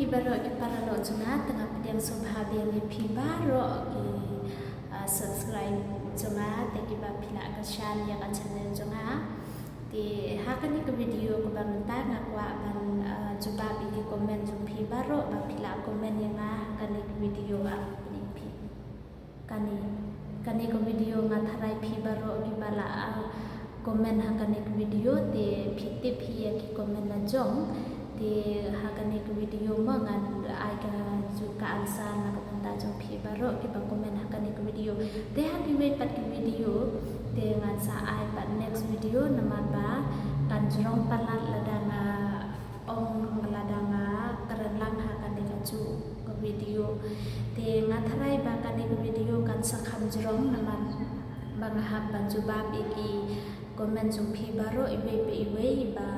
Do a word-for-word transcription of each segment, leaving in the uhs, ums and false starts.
Baroh ki paralok jong nga, te nga pdiang sngewbha biang ïa phi baroh ki, ah, subscribe jong nga, te kiba phi la kyrshan ïa ka channel jong nga. Te ha kane ka video kaba mynta nga kwah ban, ah, jubab ïa ki comment jong phi baroh ba phi la comment ïa nga ha kane ka video, ah, phi. Kane, kane ka video nga tharai phi baroh kiba la, ah, comment ha kane ka video te phi tip hi ïa ki comment la jong. Te ha kane ka video mo ngan ai ka ju ka answer na ka bynta jong phi baroh kiba comment ha kane ka video. Te ha kiwei pat ki video te ngan sa ai pat next video namar ba kan jrong palat lada nga ong lada nga kren lang ha kane ka juh ka video. Te nga tharai ba kane ka video kan sa kham jrong namar ba nga hap ban jubab ïa ki comment jong phi baroh iwei pa iwei ba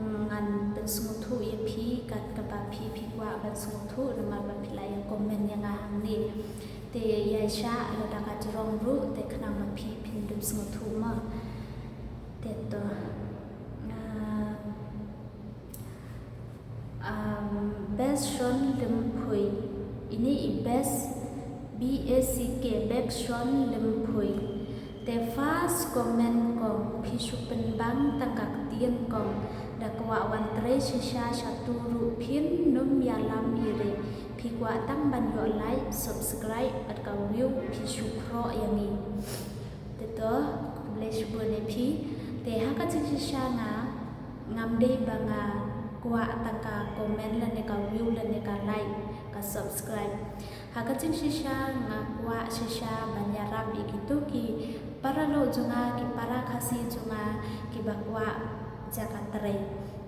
ngan pynsngewthuh ïa phi kat kaba phi phi kwah ban sngewthuh namar ba phi la ïa comment ïa nga hangne. Te ïa sha lada ka jrong ruh te khnang ba phi phin dup sngewthuh ma. Te to. Ah, Um, Best Shon Lymphui. Ini i Best B A C K Best Shon Lymphui. Te first comment kong phi shu pynbang tang ka ktien kong da kwah wan trei shisha shatu ruh phin nym ïalam ïa re phi kwah tang ban ïoh like subscribe bad ka view phi shu khroh ïa ngi. Te to, khublei shibun ïa phi. Te ha ka jingshisha nga ngam dei ba nga kwah tang ka comment lane ka view lane ka like ka subscribe. Ha ka jingshisha nga kwah shisha ban ïarap ïa kito ki paralok jong nga ki para Khasi jong nga kiba kwah jaka trei.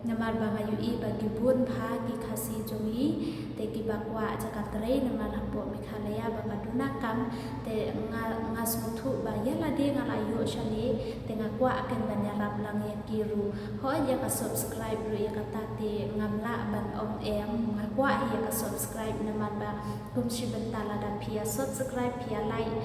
Namar ba nga ïohi ba ki bun bha ki Khasi jong ngi te kiba kwah jaka trei namar hapoh Meghalaya ba ka duna kam te nga nga sngewthuh ba ïa lade nga la ïoh shane te nga kwah ken ban ïarap lang ïa ki ruh. Hooid ïa ka subscribe ruh ïa kata te ngam lah ban ong em nga kwah ïa ka subscribe namar ba kum shi bynta lada phi ïa subscribe phi ïa like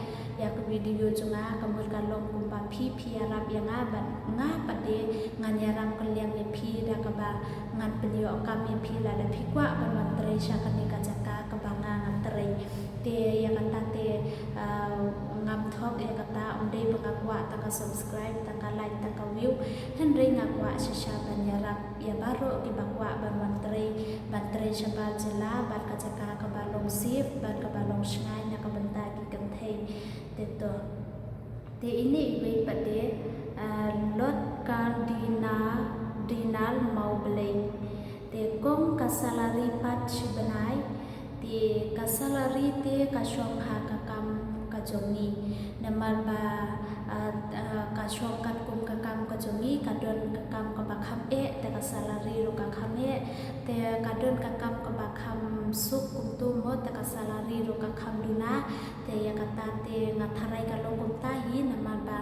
ïa ka video jong nga ka mut ka long kumba phi phi ïarap ïa nga bad nga pat de ngan ïarap kylliang ïa phi da kaba ngan pynïoh kam ïa phi lada phi kwah ban wan trei sha kane ka jaka kaba nga nga trei. Te ïa kata te, ah, ngam thok ïa kata ym dei ba nga kwah tang ka subscribe tang ka like tang ka view. Hynrei nga kwah shisha ban ïarap ïa baroh kiba kwah ban wan trei ban trei shabar jylla bad ka jaka kaba long safe bad kaba long shngaiñ na ka bynta ki kynthei. Te to. Te ine iwei pat de, ah, Lord Cardinal Dinal Mawblei. Te kong ka salary pat shi bnai. Te ka salary te ka shong ha ka kam ka jong ngi. Namar ba, ah, ah, ka shong katkum ka kam ka jong ngi ka don ka kam kaba kham eh te ka salary ruh ka kham eh. Te ka don ka kam kaba kham suk kumtu mo te ka salary ruh ka kham duna. Te ïa kata te nga tharai ka long kumta hi namar ba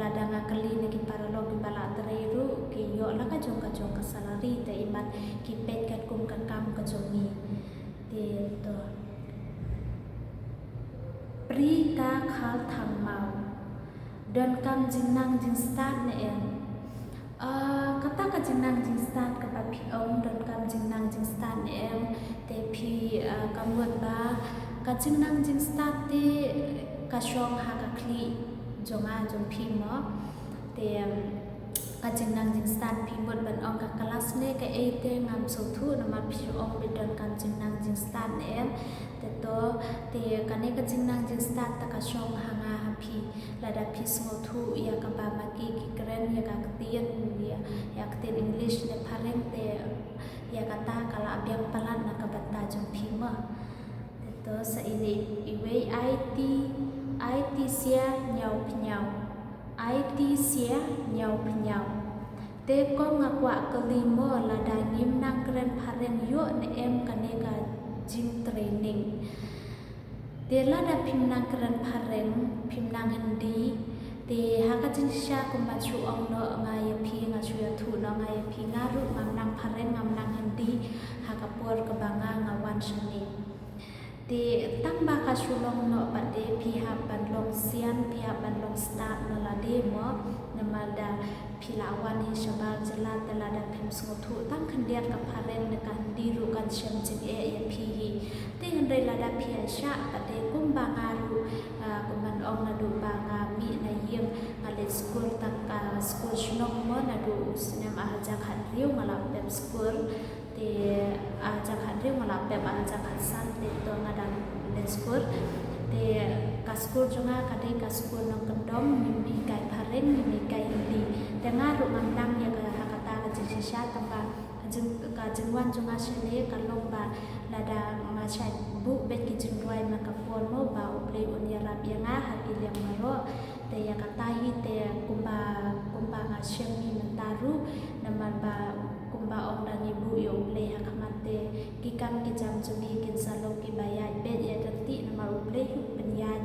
lada nga kylli na ki paralok kiba la trei ruh ki ïoh la ka jong ka jong ka salary te imat ki peit katkum ka kam ka jong ngi. Te to. Prita Khalthangmaw. Donkam jingnang jingstad ne em? Ah, kata ka jingnang jingstad kaba phi ong donkam jingnang jingstad ne em? Te phi, ah, ka mut ba ka jingnang jingstad te ka shong ha ka khlieh jong nga jong phi mo. Te, em, ka jingnang jingstad phi mut ban ong ka klas ne ka ei te ngam sngewthuh namar phi ong ba donkam jingnang jingstad ne em? Te to, te kane ka jingnang jingstad te ka shong ha nga ha phi. Lada phi sngewthuh ïa kaba ma ki ki kren ïa ka ktien ïa, ïa ktien English ne phareng te ïa kata ka la biang palat na ka bynta jong phi mo. Te to sa ine iwei aiti, aiti sia ñiaw pynñiaw. Aiti sia ñiaw pynñiaw. Te kong nga kwah kylli mo lada ngim nang kren phareng ïoh ne em kane ka jingtraining. Te lada phim nang kren phareng, phim nang Hindi, te ha ka jingshisha kumba shu ong noh nga ïa phi nga shu ïathuh noh nga ïa phi nga ruh ngam nang phareng ngam nang Hindi, ha ka por kaba nga nga wan shane. Te tang ba ka shu long noh pat de phi hap ban long sian, phi hap ban long stad na lade mo, namar da Phi la wan hi shabar jylla te lada phim sngewthuh tang khyndiat ka phareng ne ka Hindi ruh kan shem jingeh ïa phi hi. Te hynrei lada phi ïa shah pat te kumba nga ruh, ah, kumban ong naduh ba nga mih na ïing nga leit skul tang ka skul shnong mo, naduh u snem ar hajar khathynriew nga la pep skul. Te ar hajar khathynriew nga la pep ar hajar khatsan te to nga dang leit skul. Te ka skul jong nga ka dei ka skul nongkyndong, ngim hikai phareng, ngim hikai Hindi. Te nga ruh ngam nang ïa ka ha kata ka jingshisha tang ba ka jing, ka jingwan jong nga shane ka long ba lada nga shait buh beit ki jingrwai man ka por mo ba U Blei un ïarap ïa nga ha ki liang baroh. Te ïa kata hi te kumba, kumba nga shem hi mynta ruh, namar ba kumba ong da ngi buh ïa U Blei ha khmat te ki kam ki jam jong ngi kin sa long kiba ïaid beit ïaid ryntih namar U Blei hi u pynïaid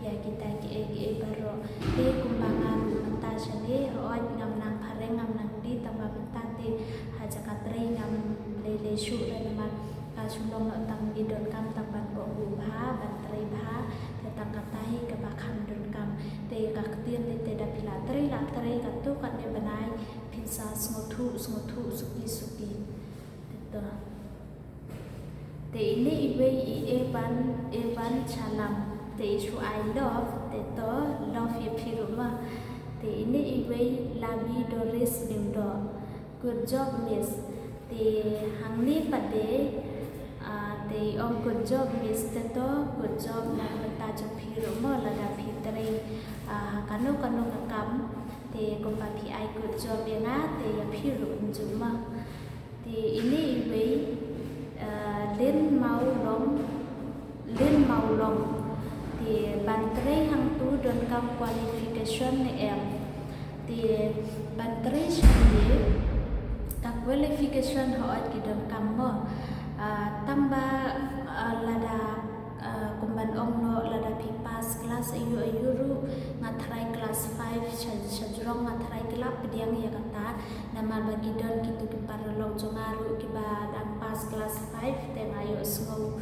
ïa kita kiei kiei baroh. Te kumba nga ruh mynta shane hooid ngam nang phareng ngam nang Hindi tang ba mynta te ha jaka trei ngam lei lei shuh re namar ka shu long noh tang ngi donkam tang ban kohnguh bha, ban trei bha, te tang kata hi kaba kham donkam. Te ka ktien te, te da phi la trei la trei katto katne bnai phin sa sngewthuh sngewthuh suki suki. Te to. Te ine iwei i Evan, Evan Chalam. Te i shu I love, te to love ïa phi ruh ma. Te ine iwei Labi Doris Lyngdoh. Good job, Miss. Te hangne pat de, ah, te i ong good job, Miss, te to good job na ka bynta jong phi ruh mo lada phi trei, ah, kano kano ka kam. Te kumba phi ai good job ïa nga, te ïa phi ruh kumjuh mo. Te ine iwei, ah, Lin Mawlong, Lin Mawlong. Te ban trei hangtu donkam qualification ne em? Te ban trei shane ka qualification hooid ki donkam mo. Ah, tang ba, ah, lada, ah, kumban ong noh lada phi pass class aiu aiu ruh, nga tharai class five sha, sha jrong nga tharai ki la pdiang ïa kata. Namar ba ki don kitu ki paralok jong nga ruh kiba dang pass class five te nga ïohsngew,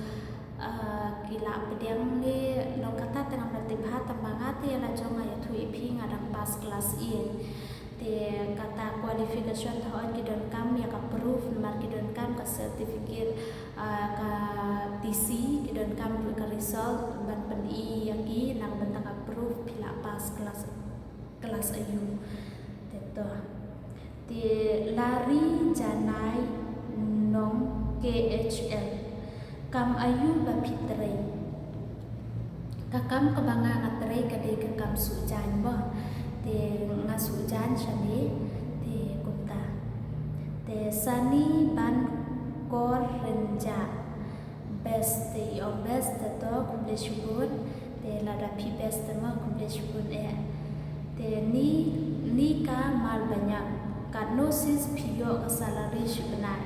ah, ki la pdiang ne long kata te ngam da tip bha tang ba nga te ïa la jong nga ïathuh ïa phi nga dang pass class eight. Te kata qualification te hooid ki donkam ïa ka proof namar ki donkam ka certificate, ah, ka T C, ki donkam ruh ka result ban pyni ïa ki na ka bynta ka proof phi la pass class, class aiu. Te to. Te Lari Janai Nong K H L. Kam aiu ba phi trei? Ka kam kaba nga nga trei ka dei ka kam suh jaiñ mo. Te nga suh jaiñ shane, te kumta. Te Sani Ban Kor Rynjah. Best, te i ong best, te to khublei shibun. Te lada phi best te mo khublei shibun eh. Te Ni, Nika Marbaniang. Katno sis phi ïoh ka salary shi bnai?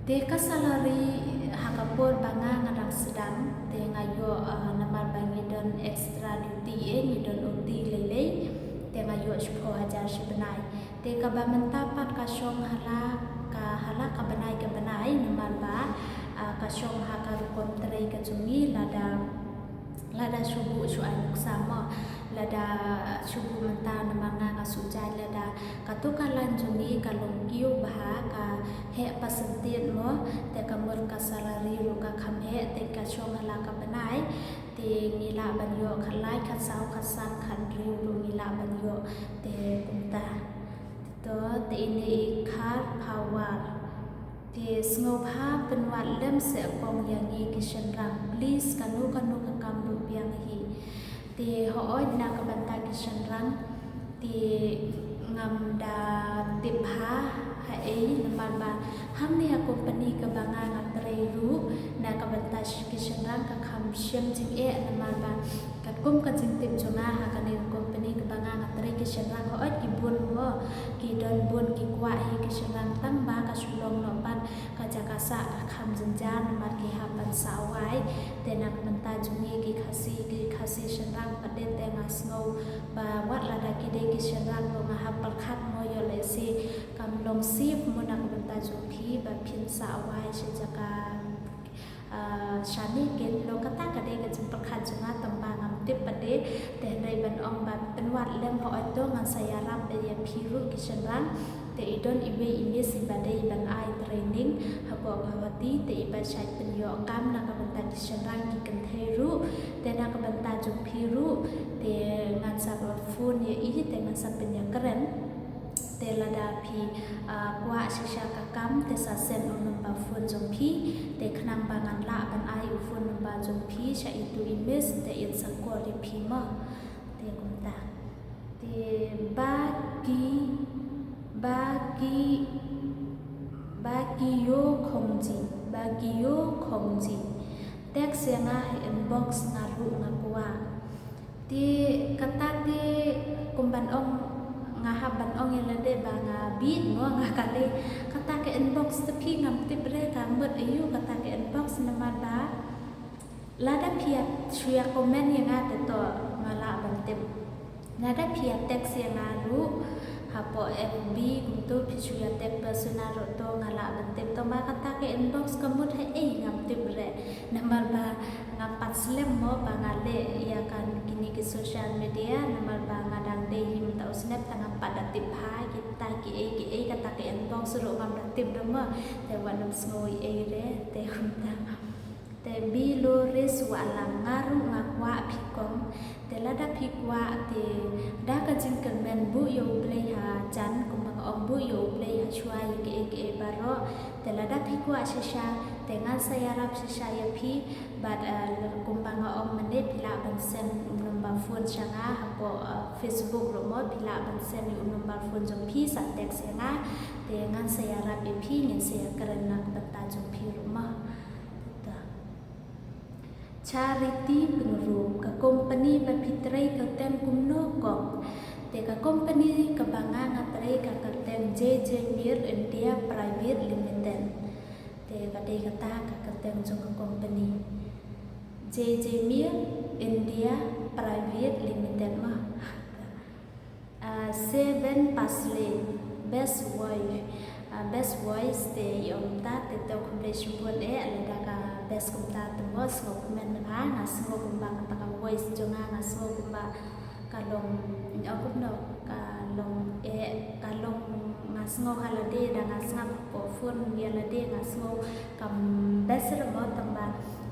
Te ka salary ha ka por ba nga nga dang sdang, te nga ïoh, ah, namar ba ngi don extra duty eh, ngi don O T lei lei, te nga ïoh shiphew hajar shi bnai. Te kaba mynta pat ka shong ha la ka, ha la ka bnai ka bnai, namar ba, ah, ka shong ha ka rukom trei ka jong ngi lada Lada shu buh shu ai nuksa mo. Lada shu buh mynta namar nga nga suh jaiñ lada. Katu ka line jong ngi ka long kiew bha ka heh percentage mo. Te ka mut ka salary ruh ka kham heh te ka shong ha la ka bnai. Te ngi lah ban ïoh khatlai khatsaw khatsan khathynriew ruh ngi lah ban ïoh. Te kumta. Te to te ine i Khar Phawar. Te sngewbha pynwad lem seh kong ïa ngi ki shynrang. Please kano kano ka kam ruh biang hi. Te hooid na ka bynta ki shynrang. Te ngam da tip bha ha ei namar ba hangne ha company kaba nga nga trei ruh na ka bynta ki shynrang ka kham shem jingeh namar ba katkum ka jingtip jong nga ha kane ka company kaba nga nga trei ki shynrang hooid ki bun mo. Ki don bun ki kwah hi ki shynrang tang ba ka shu long noh pat ka jaka sah ka kham jynjar namar ki hap ban sah wai. Te na ka bynta jong ngi ki Khasi ki Khasi shynrang pat de te nga sngew ba wat lada ki dei ki shynrang ruh nga hap pyrkhat mo ïoh lehse kam long safe mo na ka bynta jong phi ba phin sah wai sha jaka, Shane kin lo kata ka dei ka jingpyrkhat jong nga tang ba ngam tip pat de. Te hynrei ban ong ba pynwad lem hooid to ngan sa ïarap ïa phi ruh ki shynrang. Te i don iwei i miss iba dei ban ai training hapoh Guwahati, te iba shait pynïoh kam na ka bynta ki shynrang ki kynthei ruh, te na ka bynta jong phi ruh. Te ngan sa phone ïa i te ngan sa pynïakren. Te lada phi kwah shisha ka kam te sa send u number phone jong phi. Te khnang ba ngan lah ban ai u phone number jong phi sha itu i miss te in sa call ïa phi mo. Te kumta. Te ba ki ba ki ba ki ïoh khongji, ba ki ïoh khongji. Text ïa nga ha inbox nga ruh nga kwah. Te kata te kum ban ong nga hap ban ong ïa lade ba nga bit mo nga kali. Kata ka inbox te phi ngam tip re ka mut aïu kata ka inbox namar ba lada phi ïa shu ïa comment ïa nga te to nga lah ban tip. Lada phi ïa text ïa nga ruh hapoh F B kumto phi shu ïa text personal ruh to nga lah ban tip. To ba kata ka inbox ka mut ha ei ngam tip re. Namar ba ngam pat slem mo ba nga leh ïa kane kine ki social media namar ba nga dang dei hi mynta u snap te ngam pat da tip ha kita ki ei ki ei kata ka inbox ruh ngam da tip da mo. Te wat nym sngew ei ei re te kumta. Te Bilores Wahlang nga ruh nga kwah phi kong. Te lada phi kwah te da ka jingkyrmen buh ïa U Blei ha jan kumba nga ong buh ïa U Blei ha shuwa ïa kiei kiei baroh. Te lada phi kwah shisha te ngan sa ïarap shisha ïa phi. Bad kumba nga ong mynne phi lah ban send u number phone sha nga hapoh Facebook ruh mo phi lah ban send ïa u number phone jong phi sa text ïa nga. Te ngan sa ïarap ïa phi ngin sa ïakren na ka bynta jong phi ruh mo. Charity Pyngrope, ka company ba phi trei ka kyrteng kumno kong? Te ka company kaba nga nga trei ka kyrteng J J Mir India Private Limited. Te ka dei kata ka kyrteng jong ka company J J Mir India Private Limited ma. Seven Pasle, best voice, best voice te i ong ta te to khublei shibun eh lada ka best kumta te mo sngew kmen bha nga sngew kumba kata ka voice jong nga nga sngew kumba ka long i ong kumno ka long eh ka long nga sngew ha lade da nga sngap ko phone ïa lade nga sngew kam best re mo tang ba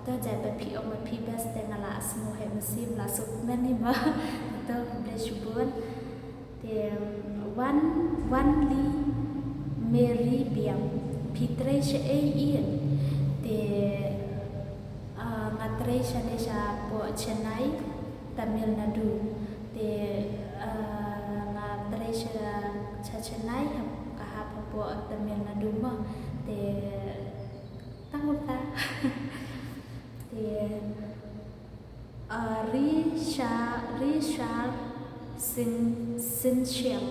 to jai ba phi ong ba phi best te nga la sngew heh mynsiem la suk men ni ba to khublei shibun. Te Wan Wan Li Mary Biang phi trei sha ei in te nga trei sha ne sha po Chennai Tamil Nadu te nga trei sha Chennai ka hap po Tamil Nadu mo te tang uta te Risha Risha Sin Sinshiang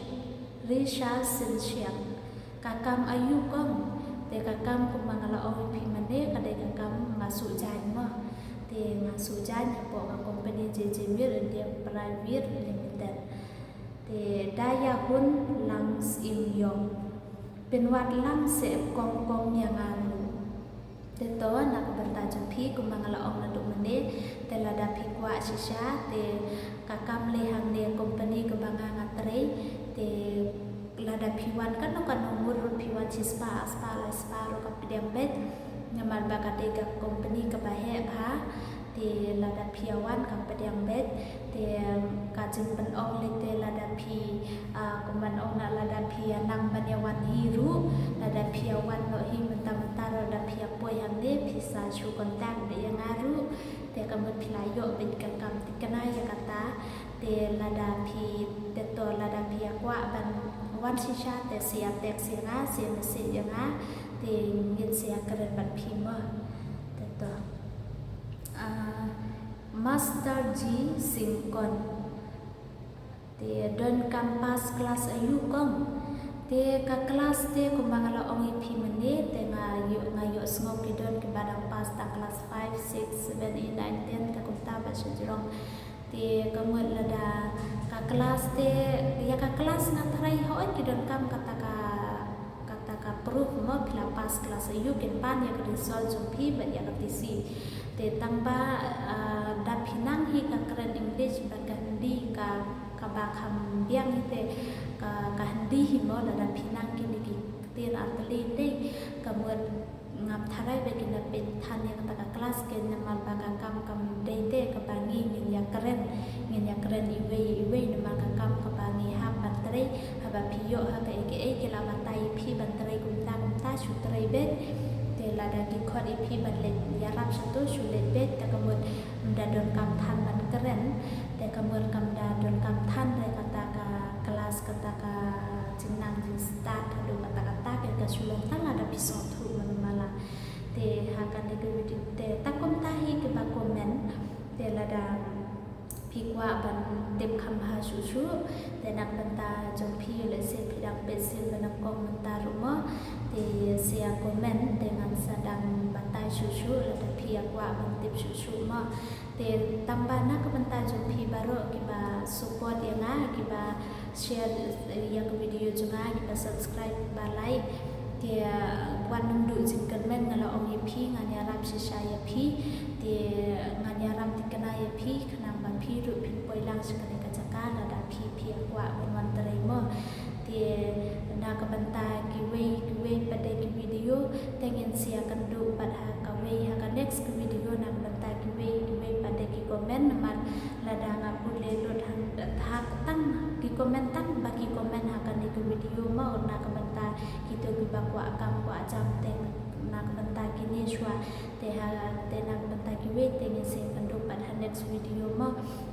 Risha Sinshiang ka kam ayu kong te ka kam kumba nga la ong phi mane ka dei ka kam nga su jain mo te nga su jain hapoh ka company J J Mir India Private Limited te da ya hun lang sim yong pynwat lang se kong kong ya nga ru. Te to na ka bynta jong phi kumba nga la ong naduh mynne te lada phi kwah shisha te ka kam leh hangne company kaba nga nga trei te lada phi wan kano kano ngur ruh phi wan shispah arspah laispah ruh ka pdiang beit namar ba ka dei ka company kaba heh bha. Te lada phi ïa wan ka pdiang beit te ka jingpynong lei te lada phi kumban ong na lada phi ïa nang ban ïa wan hi ruh lada phi ïa wan noh hi mynta mynta ruh lada phi ïa poi hangne phi sa shu contact beit ïa nga ruh te ka mut phi la ïoh beit ka kam thikna ïa kata te lada phi te to lada phi ïa kwah ban wan shisha te sa ïa text ïa nga sa ïa message ïa nga te ngin sa ïa kren bad phi mo te to. Master G Singkon. Te don kam pass class ayu kong. Te ka class te kumba nga la ong ïa phi mynne te nga ïoh nga ïoh sngew ki don kiba dang pass tang class five, six, seven, eight, nine, ten te kumta ba sha jrong. Te ka mut lada ka class te ïa ka class nga tharai hooid ki don kam kata ka kata ka proof mo phi la pass class eight, kin pan ïa ka result jong phi bad ïa ka T C. Te tang ba, ah, da phi nang hi ka kren English bad ka Hindi ka, kaba kham biang hi te ka, ka Hindi hi mo, lada phi nang kine ki ktien artylli te ka mut ngam tharai ba kin da peit than ïa kata ka class kein namar ba ka kam kam dei te kaba ngi ngin ïa kren, ngin ïa kren iwei iwei namar ka kam kaba ngi hap ban trei. Haba phi ïoh ha kaei kaei ki la batai ïa phi ban trei kumta kumta, shu trei beit. Te lada ki khot ïa phi ban leit ïarap shato, shu leit beit. Te ka mut ym da donkam than ban kren, te ka mut kam da donkam than re kata ka class, kata ka jingnang jingstad haduh katta katta, ka shu long tang lada phi sngewthuh mano mala. Te ha kane ka video te tang kumta hi kiba comment. Te lada phi kwah ban tip kham bha shuh shuh, te na ka bynta jong phi, lehse phi dang peit sien ba nyngkong mynta ruh mo, te sa comment, te ngan sa dang batai shuh shuh lada phi ïa kwah ban tip shuh shuh mo. Te tang ba na ka bynta jong phi baroh kiba support ïa nga, kiba share, eh, ïa ka video jong nga, kiba subscribe, ba like, te, eh, wat nym duh jingkyrmen, nga la ong ïa phi ngan ïarap shisha ïa phi. Te ngan ïarap thikna ïa phi khnang ba phi ruh phin poi lang sha kane ka jaka lada phi, phi ïa kwah ban wan trei mo. Te na ka bynta kiwei kiwei pat de ki video, te ngin sa ïakynduh pat ha kawei, ha ka next ki video. Na ka bynta kiwei kiwei pat de ki comment, namar lada nga pule lut ha, ha tang ki comment, tang ba ki comment ha kane ka video mo, na ka bynta kito kiba kwah kam kwah jam, te na ka bynta kine shuwa. Te ha, te na ka bynta kiwei te ngin sa ïakynduh pat ha next video mo.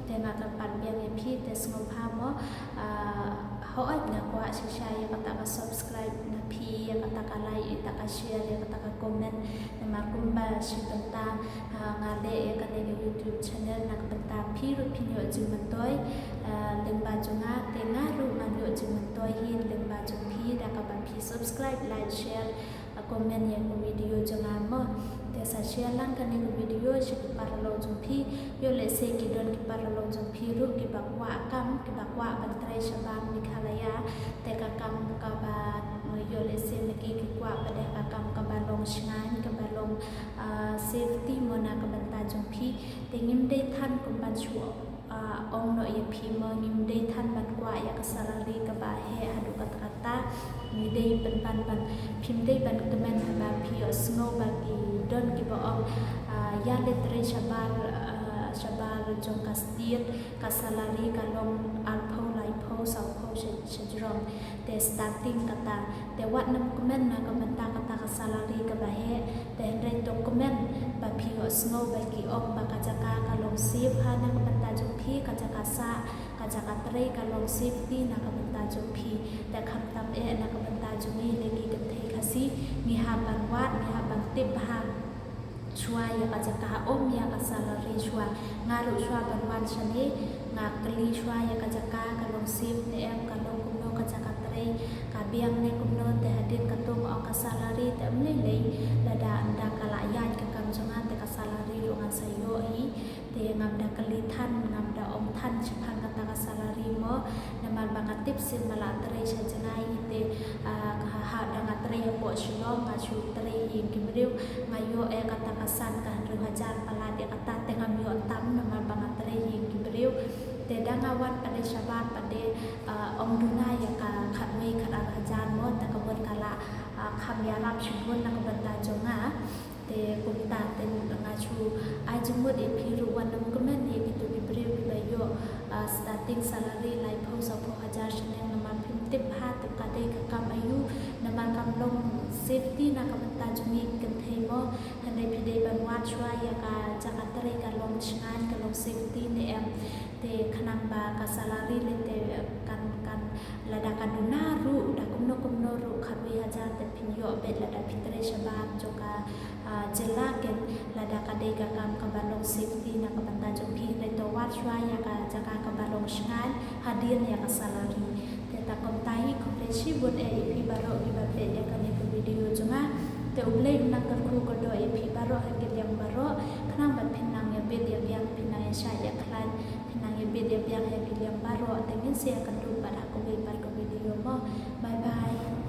Te nga kyrpad biang ïa phi, te sngewbha mo, ah, hooid nga kwah shisha ïa kata ka subscribe na phi, ïa kata ka like, ïa kata ka share, ïa kata ka comment. Namar kumba shi bynta, ah, nga leh ïa kane ka YouTube channel na ka bynta phi ruh phin ïoh jingmyntoi, ah, lyngba jong nga, te nga ruh ngan ïoh jingmyntoi hi lyngba jong phi da kaba phi subscribe, like, share, ah, comment ïa ka video jong nga mo. Te sa share lang kane ka video sha ki paralok jong phi. Ïoh lehse ki don ki paralok jong phi ruh kiba kwah kam, kiba kwah ban trei shabar Meghalaya. Te ka kam kaba, ïoh lehse ma ki ki kwah pat de ka kam kaba long shngaiñ, kaba long, ah, safety mo na ka bynta jong phi. Te ngim dei than kum ban shu, ah, ong noh ïa phi mo, ngim dei than ban kwah ïa ka salary kaba heh haduh katta katta. Ngi dei pynban ban, phim dei ban kmen haba phi ïohsngew ba ki don kiba ong, ah, ïaleh trei shabar, ah, shabar jong ka state, ka salary ka long arphew, laiphew, sawphew sha, sha jrong. Te starting kata, te wat nym kmen na ka bynta kata ka salary kaba heh, te hynrei to kmen ba phi ïohsngew ba ki ong ba ka jaka ka long safe ha na ka bynta jong phi, ka jaka sah, ka jaka trei ka long safety na ka bynta jong phi. Te khamtam eh na ka bynta jong ngi lei ki kynthei Khasi, ngi hap ban wad, ngi hap ban tip bha shuwa ïa ka jaka, ym ïa ka salary shuwa. Nga ruh shuwa ban wan shane nga kylli shuwa ïa ka jaka ka long safe ne em, ka long kumno ka jaka trei, ka biang ne kumno. Te hadien katto nga ong ka salary te ym lei lei, lada ynda ka la ïaid ka kam jong nga te ka salary ruh nga sa ïoh hi. Te ngam da kylli than, ngam da ong than shaphang kata ka salary mo, namar ba nga tip sien ba la trei sha jngai hi te, ah, ka ha, ha da nga trei hapoh Shillong, nga shu trei hi ïing ki briew, nga ïoh eh kata ka san ka hynriew hajar palat ïa kata, te ngam ïoh tam namar ba nga trei hi ïing ki briew. Te da nga wan pat de shabar pat de, ah, ym duna ïa ka khatwei khatar hajar mo, te ka mut ka la, ah, kham ïarap shibun na ka bynta jong nga. Te kumta te nga shu ai jingmut ïa phi ruh, wat nym kmen ïa kito ki briew kiba ïoh, ah, starting salary laiphew sawphew hajar shaneng, namar phim tip bha tip ka dei ka kam aïu, namar kam long safety na ka bynta jong ngi ki kynthei mo. Hynrei phi dei ban wad shuwa ïa ka jaka trei ka long shngaiñ, ka long safety ne em. Te khnang ba ka salary lei te kan, kan lada ka duna ruh, da kumno kumno ruh khatwei hajar te phin ïoh beit lada phi trei shabar jong ka, ah, jylla kein, lada ka dei ka kam kaba long safety na ka bynta jong phi. Hynrei to wad shuwa ïa ka jaka kaba long shngaiñ hadien ïa ka salary. Te tang kumta hi, khublei shibun eh ïa phi baroh kiba peit ïa kane ka video jong nga. Te U Blei un nang kyrkhu kyrdoh ïa phi baroh ha ki liang baroh, khnang ba phin nang ïa bit ïa biang, phin nang ïa shait ïa khlaiñ, phin nang ïa bit ïa biang ha ki liang baroh. Te ngin sa ïakynduh pat ha kawei pat ka video mo. Bye bye.